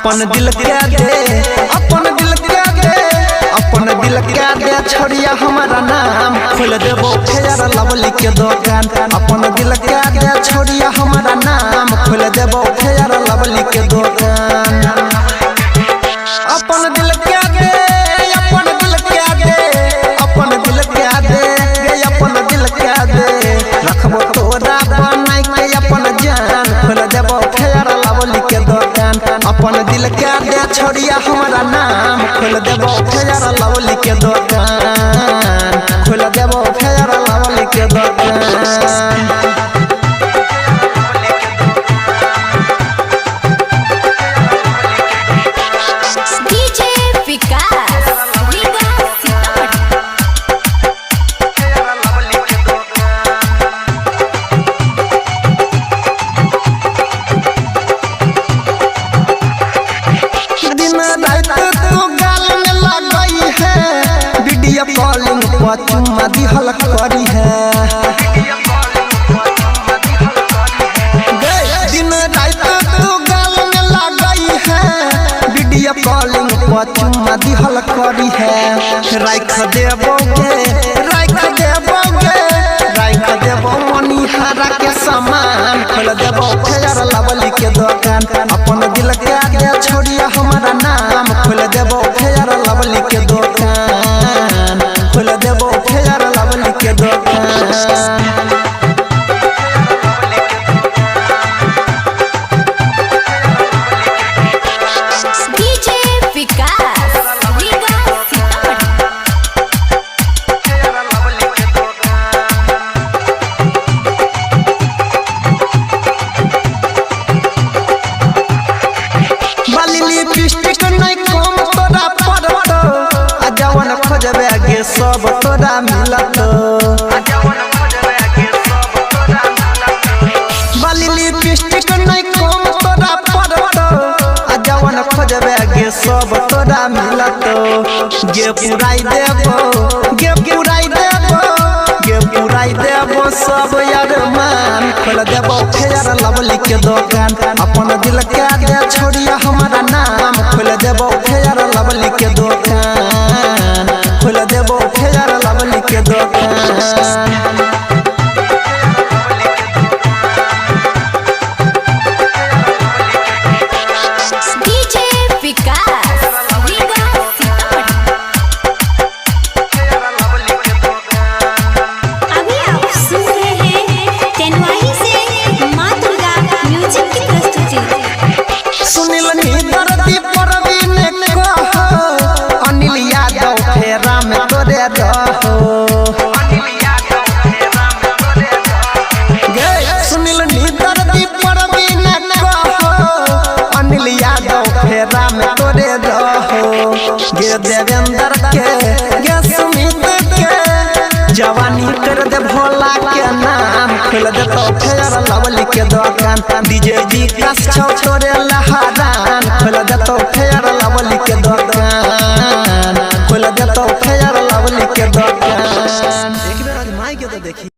अपन दिल के दे, अपन दिल के दे, अपन दिल के दे छोड़िया हमारा नाम। खोल देबो फेयर लवली के दुकान। अपन दिल के दे छोड़िया हमारा नाम। खोल देबो फेयर लवली के दुकान। अपन दिल के दे, अपन दिल के दे, अपन दिल के दे, अपन दिल के दे। रखबो तोरा बनाई के अपन जान। खोल देबो फेयर लवली के दुकान। अपन दिल के दे छोड़िया हमारा नाम। खोल देबो फेयर लवली के दुकान। खोल देबो फेयर लवली के दुकान। डीजे विकास सीतामढ़ी। दिन रात तू गाल में लगई है, वीडियो कॉलिंग पर चुम्मा दिहल करी है। दिन रात तू गाल में लगई है, वीडियो कॉलिंग पर चुम्मा दिहल करी है। राख देबो गे, राख देबो गे, राख देबो मनिहारा के सामान। खोल देबो फेयर लवली के दुकान। अपन दिल के दे छोड़िया हमारा नाम। खोल देबो फेयर लवली के दुकान। खोल देबो फेयर लवली के दुकान। डीजे विकास सीतामढ़ी। बाली लिपस्टिक नहीं कम तोरा पड़त, आ जवन खोजबे गे सब तोरा मिलत। बाली लिपस्टिक नहीं कम तोरा पड़त, आ जवन खोजबे गे सब तोरा मिलत। गे पुराई देबो, गे पुराई देबो, गे पुराई देबो सब अरमान। खोल देबो फेयर लवली के दुकान। अपन दिल के दे छोड़िया हमारा नाम। खोल देबो फेयर लवली के दुकान। खोल देबो फेयर लवली के दुकान। डीजे विकास सीतामढ़ी। अभी आप सुन रहे हैं तेनवाही से माँ दुर्गा म्यूजिक की प्रस्तुति। सुनील दर्दी परवीन कहो, अनिल यादव फेरा में तोरे रहो। सुनील दर्दी परवीन कहो, अनिल यादव फेरा में तोरे रहो। गे देवेंद्र के, गे सुमित के, जवानी कर दे भोला के नाम। खोल दे तो फेयर लवली के दुकान। डीजे विकास छौ तोरे लहारान। खोल दे तो फेयर लवली के दुकान। खोल दे तो फेयर लवली के दुकान। एक बेर आजमाई के तो देखी।